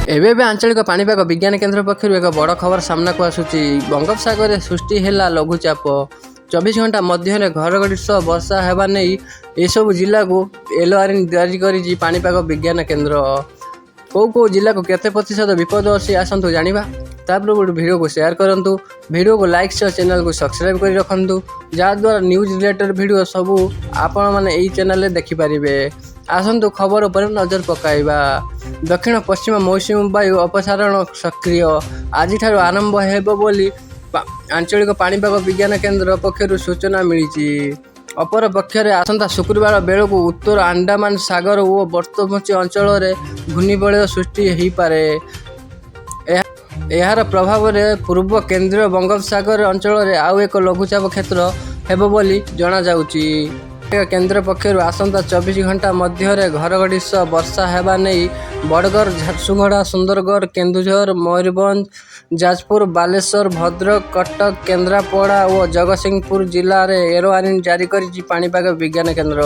ଏବେ ଏବେ ଆଞ୍ଚଳିକ ପାଣିପାଗ ବିଜ୍ଞାନ କେନ୍ଦ୍ର ପକ୍ଷରୁ ଏକ ବଡ଼ ଖବର ସାମ୍ନାକୁ ଆସୁଛି। ବଙ୍ଗୋପସାଗରରେ ସୃଷ୍ଟି ହେଲା ଲଘୁଚାପ। 24 ଘଣ୍ଟା ମଧ୍ୟରେ ଘଡ଼ଘଡ଼ି ସହ ବର୍ଷା ହେବା ନେଇ ଏସବୁ ଜିଲ୍ଲାକୁ ୟେଲୋ ୱାର୍ଣ୍ଣିଂ ଜାରି କରିଛି ପାଣିପାଗ ବିଜ୍ଞାନ କେନ୍ଦ୍ର। କେଉଁ କେଉଁ ଜିଲ୍ଲାକୁ କେତେ ପ୍ରତିଶତ ବିପଦ ଅଛି, ଆସନ୍ତୁ ଜାଣିବା। ତା ପୂର୍ବରୁ ଭିଡ଼ିଓକୁ ସେୟାର କରନ୍ତୁ, ଭିଡ଼ିଓକୁ ଲାଇକ୍ ସହ ଚ୍ୟାନେଲକୁ ସବସ୍କ୍ରାଇବ୍ କରି ରଖନ୍ତୁ, ଯାହାଦ୍ୱାରା ନ୍ୟୁଜ୍ ରିଲେଟେଡ଼୍ ଭିଡ଼ିଓ ସବୁ ଆପଣମାନେ ଏଇ ଚ୍ୟାନେଲରେ ଦେଖିପାରିବେ। ଆସନ୍ତୁ ଖବର ଉପରେ ନଜର ପକାଇବା। ଦକ୍ଷିଣ ପଶ୍ଚିମ ମୌସୁମୀ ବାୟୁ ଅପସାରଣ ସକ୍ରିୟ ଆଜିଠାରୁ ଆରମ୍ଭ ହେବ ବୋଲି ଆଞ୍ଚଳିକ ପାଣିପାଗ ବିଜ୍ଞାନ କେନ୍ଦ୍ର ପକ୍ଷରୁ ସୂଚନା ମିଳିଛି। ଅପରପକ୍ଷରେ ଆସନ୍ତା ଶୁକ୍ରବାର ବେଳକୁ ଉତ୍ତର ଆଣ୍ଡାମାନ ସାଗର ଓ ବର୍ତ୍ତମଚି ଅଞ୍ଚଳରେ ଘୂର୍ଣ୍ଣିବଳୟ ସୃଷ୍ଟି ହୋଇପାରେ। ଏହାର ପ୍ରଭାବରେ ପୂର୍ବ କେନ୍ଦ୍ରୀୟ ବଙ୍ଗୋପସାଗର ଅଞ୍ଚଳରେ ଆଉ ଏକ ଲଘୁଚାପ କ୍ଷେତ୍ର ହେବ ବୋଲି ଜଣାଯାଉଛି। କେନ୍ଦ୍ର ପକ୍ଷରୁ ଆସନ୍ତା 24 ଘଣ୍ଟା ମଧ୍ୟରେ ଘଡ଼ଘଡ଼ି ସହ ବର୍ଷା ହେବା ନେଇ ବରଗଡ଼, ଝାରସୁଗୁଡ଼ା, ସୁନ୍ଦରଗଡ଼, କେନ୍ଦୁଝର, ମୟୂରଭଞ୍ଜ, ଯାଜପୁର, ବାଲେଶ୍ୱର, ଭଦ୍ରକ, କଟକ, କେନ୍ଦ୍ରାପଡ଼ା ଓ ଜଗତସିଂହପୁର ଜିଲ୍ଲାରେ ୟେଲୋ ୱାର୍ଣ୍ଣିଂ ଜାରି କରିଛି ପାଣିପାଗ ବିଜ୍ଞାନ କେନ୍ଦ୍ର।